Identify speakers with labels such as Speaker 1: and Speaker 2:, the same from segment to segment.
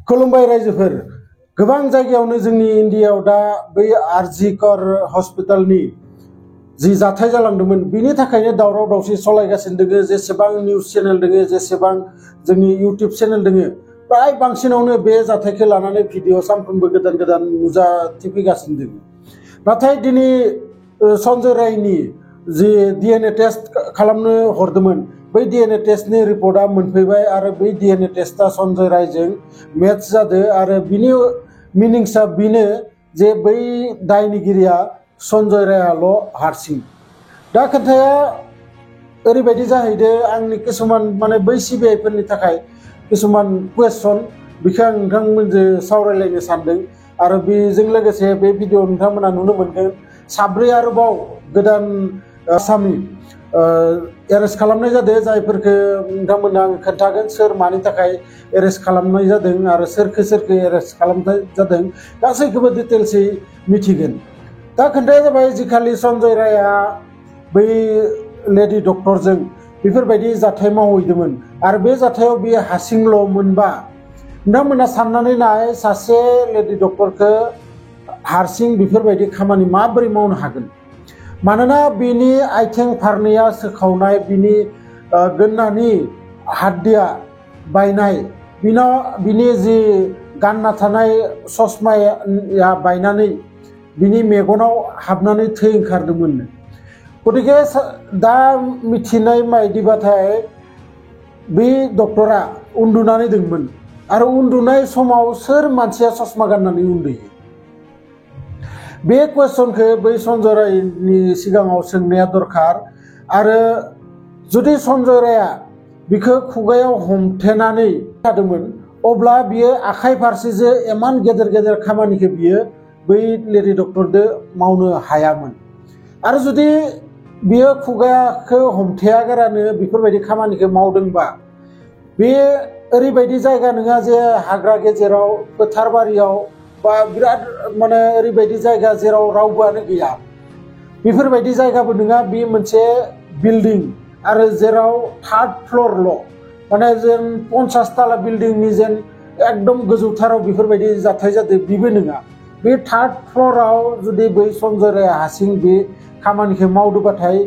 Speaker 1: खुलुमबाय रायजोफोर गोबां जायगायावनो जोंनि इन्डियायाव दा बै आरजि कर हस्पिटालनि जि जाथाय जालांदोंमोन बिनि थाखायनो दावराव दावसि सलायगासिनो दङ जेसेबां निउज चेनेल दङ जेसेबां जोंनि इउटिउब चेनेल दङ प्राय बांसिनावनो बे जाथायखौ लानानै भिडिअ सानफ्रोमबो गोदान गोदान नुजाथिफैगासिनो दङ नाथाय दिनै सन्जय रायनि जि डिएनए टेस्ट खालामनो हरदोंमोन बै डिएनए टेस्टनि रिपर्टआ मोनफैबाय आरो बै डिएनए टेस्टआ सन्जय रायजों मेच जादों आरो बिनि मिनिंसआ बेनो जे बै दायनिगिरिया सन्जय रायाल' हारसिं दा खोथाया ओरैबायदि जाहैदों आंनि किसुमान माने बै सिबिआइफोरनि थाखाय किसुमान कुवेश्चन बेखौ आं नोंथांमोनजों सावरायलायनो सानदों आरो बेजों लोगोसे बे भिडिअ नोंथांमोना नुनो मोनगोन साब्रै आरोबाव गोदान आसामि एरेस्ट खालामनाय जादों जायफोरखौ नोंथांमोना आं खोन्थागोन सोर मानि थाखाय एरेस्ट खालामनाय जादों आरो सोरखौ एरेस्ट खालामनाय जादों गासैखौबो डिटेल्सै मिथिगोन दा खोन्थाया जाबाय जिखालि सन्जय रायआ बै लेडि डक्टरजों बेफोरबायदि जाथाय मावहैदोंमोन आरो बे जाथायाव बियो हारसिंल' मोनबा नोंथांमोना साननानै नाय सासे लेडि डक्टरखौ हारसिं बेफोरबायदि खामानि माबोरै मावनो हागोन मानोना बिनि आथिं फारनैया सोखावनाय बिनि गोदनानि हाद्दिया बायनाय बिनि जि गानना थानाय ससमाया बायनानै बिनि मेगनाव हाबनानै थै ओंखारदोंमोन गतिके दा मिथिनाय बायदिबाथाय बे डक्टरा उन्दुनानै दंमोन आरो उन्दुनाय समाव सोर मानसिया ससमा गाननानै उन्दुयो बे कुवेश्चनखौ बै सन्जय रायनि सिगाङाव सोंनाया दरखार आरो जुदि सन्जय रायआ बिखौ खुगायाव हमथेनानै थादोंमोन अब्ला बियो आखाइ फारसेजों इमान गेदेर गेदेर खामानिखौ बियो बै लेडि डक्टरदो मावनो हायामोन आरो जुदि बियो खुगाखौ हमथेयागारानो बेफोरबायदि खामानिखौ मावदोंबा बे ओरैबायदि जायगा नङा जे हाग्रा गेजेराव फोथार बारियाव बा बिराद माने ओरैबायदि जायगा जेराव रावबोआनो गैया बेफोरबायदि जायगाबो नङा बे मोनसे बिल्डिं आरो जेराव थार्ड फ्ल'रल' माने जेन 50 ताला बिल्डिंनि जेन एकदम गोजौथाराव बेफोरबायदि जाथाय जादों बेबो नङा बे थार्ड फ्ल'राव जुदि बै सन्जय रायआ हारसिं बे खामानिखौ मावदोंबाथाय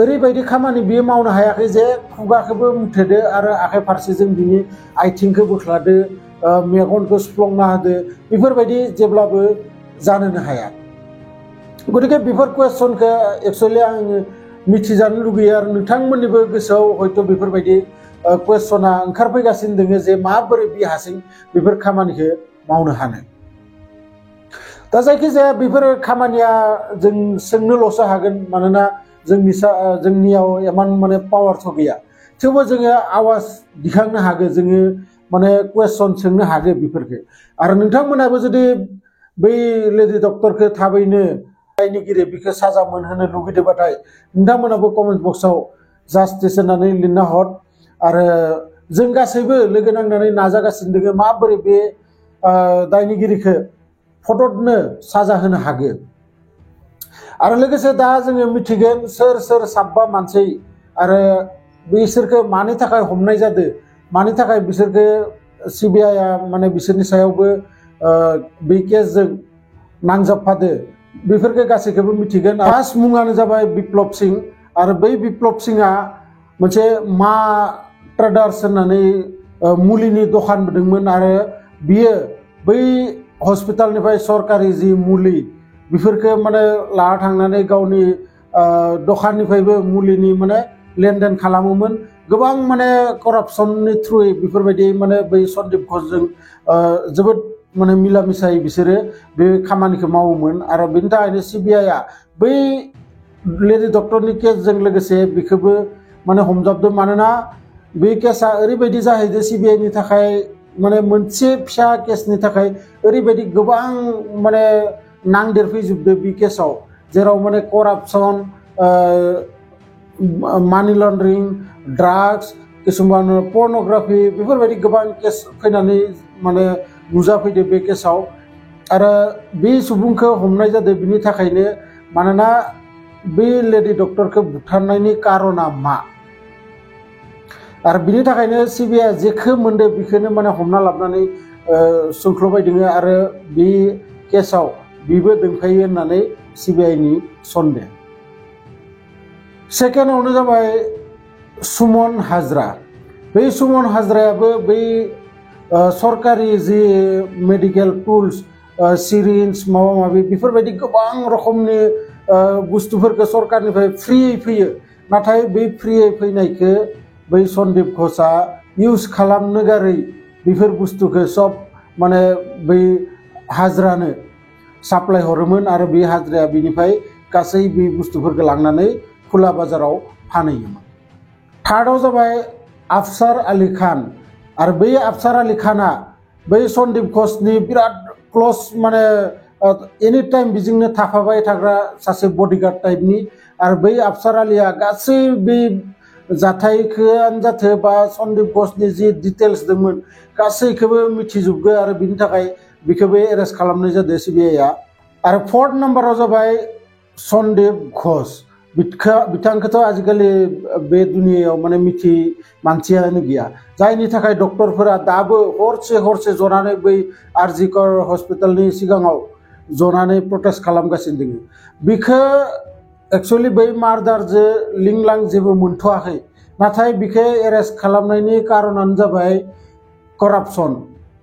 Speaker 1: ओरैबायदि खामानि बियो मावनो हायाखै जे खुगाखौबो मुथेदो आरो आखाइ फारसेजों बिनि आथिंखौ बोख्लादो मेगनखौ सुफ्लंना होदो बेफोरबायदि जेब्लाबो जानोनो हाया गतिके बेफोर कुवेश्चनखौ एक्चुअलि आङो मिथिजानो लुगैयो आरो नोंथांमोननिबो गोसोआव हयथ' बेफोरबायदि कुवेश्चना ओंखारफैगासिनो दङ जे माबोरै बि हारसिं बेफोर खामानिखौ मावनो हानो दा जायखिजाया बेफोर खामानिया जों सोंनोल'सो हागोन मानोना जोंनियाव इमान माने पावारथ' गैया थेवबो जोङो आवाज दिखांनो हागोन जोङो माने कुवेश्चन सोंनो हागोन बेफोरखौ आरो नोंथांमोनाबो जुदि बै लेडि डक्टरखौ थाबैनो दायनिगिरि बिखौ साजा मोनहोनो लुगैदोंबाथाय नोंथांमोनाबो कमेन्ट बक्सआव जास्टिस होननानै लिरना हर आरो जों गासैबो लोगो नांनानै नाजागासिनो दङ माबोरै बे दायनिगिरिखौ फटकनो साजा होनो हागोन आरो लोगोसे दा जोङो मिथिगोन सोर सोर साबा मानसि आरो बिसोरखौ मानि थाखाय हमनाय जादों मानि थाखाय बिसोरखौ सिबिआइआ माने बिसोरनि सायावबो बे केसजों नांजाबफादो बेफोरखौ गासैखौबो मिथिगोन फार्स्ट मुङानो जाबाय बिप्लब सिंह आरो बै बिप्लब सिंहआ मोनसे मा ट्रेडार्स होननानै मुलिनि दखान होदोंमोन आरो बियो बै हस्पिटालनिफ्राय सरकारि जि मुलि बेफोरखौ माने लाना थांनानै गावनि दखाननिफ्रायबो मुलिनि माने लेनदेन खालामोमोन गोबां माने करापसननि थ्रुयै बेफोरबायदि माने बै सन्दीप घोषजों जोबोद माने मिला मिसायै बिसोरो बे खामानिखौ मावोमोन आरो बेनि थाखायनो सिबिआइआ बै लेडि डक्टरनि केसजों लोगोसे बेखौबो माने हमजाबदों मानोना बे केसा ओरैबायदि जाहैदों सिबिआइनि थाखाय माने मोनसे फिसा केसनि थाखाय ओरैबायदि गोबां माने नांदेरफैजोबदों बे केसाव जेराव माने करापसन मानि लन्ड्रिं ड्राग्स किसुमान पर्न'ग्राफि बेफोरबायदि गोबां केस फैनानै माने नुजाफैदो बे केसाव आरो बे सुबुंखौ हमनाय जादों बिनि थाखायनो मानोना बे लेडि डक्टरखौ बुथारनायनि कारना मा आरो बिनि थाखायनो सिबिआइ जेखौ मोनदो बेखौनो माने हमना लाबनानै सोंख्ल'बाय दङ आरो बे केसाव बिबो दोंफायो होननानै सिबिआइनि सन्देह। सेकेन्डआवनो जाबाय सुमन हाजरा। बै सुमन हाजरायाबो बै सरकारि जि मेडिकेल टुल्स सिरिन्ज माबा माबि बेफोरबायदि गोबां रोखोमनि बुस्थुफोरखौ सरकारनिफ्राय फ्रियै फैयो, नाथाय बै फ्रियै फैनायखौ बै सन्दीप घोषआ इउज खालामनो गारै बेफोर बुस्थुखौ सब माने बै हाजरानो साप्लाय हरोमोन आरो बे हाजराया बिनिफ्राय गासै बे बुस्थुफोरखौ लांनानै खुला बाजाराव फानहैयोमोन। थार्डआव जाबाय आफसार आली खान। आरो बै आफसार आली खाना बै सन्दीप घोषनि बिराद क्लस माने एनि टाइम बिजोंनो थाफाबाय थाग्रा सासे बडिगार्ड टाइपनि। आरो बै आफसार आलीया गासै बे जाथायखौनो जाथो बा सन्दीप घोषनि जि डिटेल्स दंमोन गासैखौबो मिथिजोबगो आरो बिनि थाखाय बिखौबो एरेस्ट खालामनाय जादों सिबिआइआ। आरो फोर्थ नाम्बाराव जाबाय सन्दीप घोष। बिथांखौथ' आजिखालि बे दुनियायाव माने मिथि मानसियानो गैया, जायनि थाखाय डक्टरफोरा दाबो हरसे जनानै बै आरजि कर हस्पिटालनि सिगाङाव जनानै प्रटेस्ट खालामगासिनो दङ। बिखौ एक्सुअलि बै मार्डारजों लिंलां जेबो मोनथ'वाखै, नाथाय बिखौ एरेस्ट खालामनायनि कारनानो जाबाय करापसन।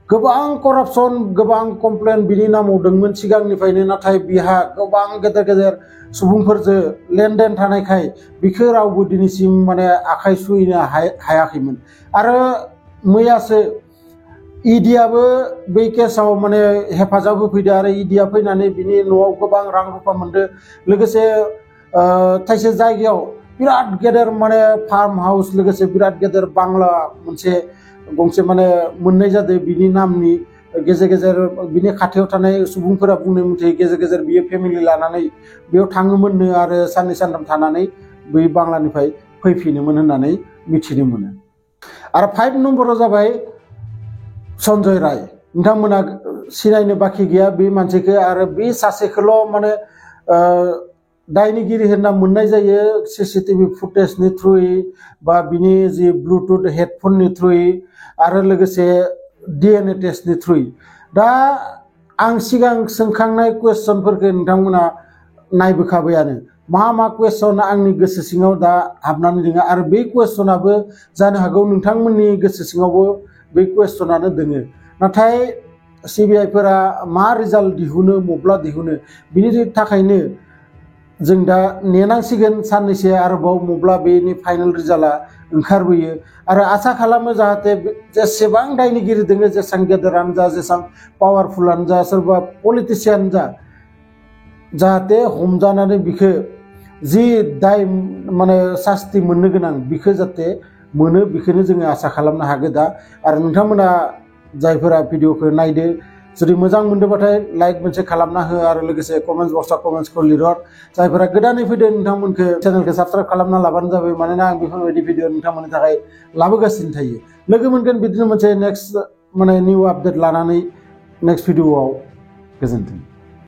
Speaker 1: गोबां करापसन, गोबां कमप्लेन बिनि नामाव दंमोन सिगांनिफ्रायनो, नाथाय बिहा गोबां गेदेर गेदेर सुबुंफोरजों लेनदेन थानायखाय बिखौ रावबो दिनैसिम माने आखाइ सुहैनो हायाखैमोन। आरो मैयासो इडियाबो बै केसाव माने हेफाजाब होफैदो आरो इडिया फैनानै बिनि न'आव गोबां रां रुफा मोनदो। लोगोसे थाइसे जायगायाव बिराद गेदेर माने फार्म हाउस लोगोसे बिराद गेदेर बांला मोनसे गंसे माने मोननाय जादों बिनि नामनि। गेजेर गेजेर बिनि खाथियाव थानाय सुबुंफोरा बुंनाय मथे गेजेर गेजेर बियो फेमिलि लानानै बेयाव थाङोमोननो आरो साननै सानथाम थानानै बै बांलानिफ्राय फैफिनोमोन होननानै मिथिनो मोनो। आरो 5 नम्बराव जाबाय सन्जय राय। नोंथांमोना सिनायनो बाखि गैया बे मानसिखौ। आरो बे सासेखौल' माने दायनिगिरि होनना मोननाय जायो सिसिटिभि फुटेजनि थ्रुयै बा बिनि जि ब्लुटुथ हेडफननि थ्रुयै आरो लोगोसे DNA टेस्टनि थ्रुयै। दा आं सिगां सोंखांनाय कुवेश्चनफोरखौ नोंथांमोना नायबोखाबायानो। मा कुवेश्चन आंनि गोसो सिङाव दा हाबनानै दङ आरो बे कुवेश्चनाबो जानो हागौ नोंथांमोननि गोसो सिङावबो बे कुवेश्चनानो दोङो। नाथाय सिबिआइफोरा मा रिजाल्ट दिहुनो, मब्ला दिहुनो, बिनि थाखायनो जों दा नेनांसिगोन साननैसो आरोबाव मब्ला बेनि फाइनाल रिजाल्टआ ओंखारबोयो। आरो आसा खालामो जाहाथे जेसेबां दायनिगिरि दङ, जेसेबां गेदेरानो जा, जेसेबां पावारफुलानो जा, सोरबा पलिटिसियान जा, जाहाथे हमजानानै बिखौ जि दाय माने सास्ति मोननो गोनां बिखौ जाहाथे मोनो, बेखौनो जोङो आसा खालामनो हागोन दा। आरो नोंथांमोना जायफोरा भिडिअखौ नायदो, जुदि मोजां मोनदोंबाथाय लाइक मोनसे खालामना हो आरो लोगोसे कमेन्ट्स बक्सआव कमेन्ट्सखौ लिरहर। जायफोरा गोदानै फैदों नोंथांमोनखौ चेनेलखौ साबस्क्राइब खालामना लाबानो जाबाय, मानोना आं बेफोरबायदि भिडिअ नोंथांमोननि थाखाय लाबोगासिनो थायो। लोगो मोनगोन बिदिनो मोनसे नेक्स्ट माने निउ आपडेट लानानै नेक्स्ट भिडिअआव। गोजोन्थों।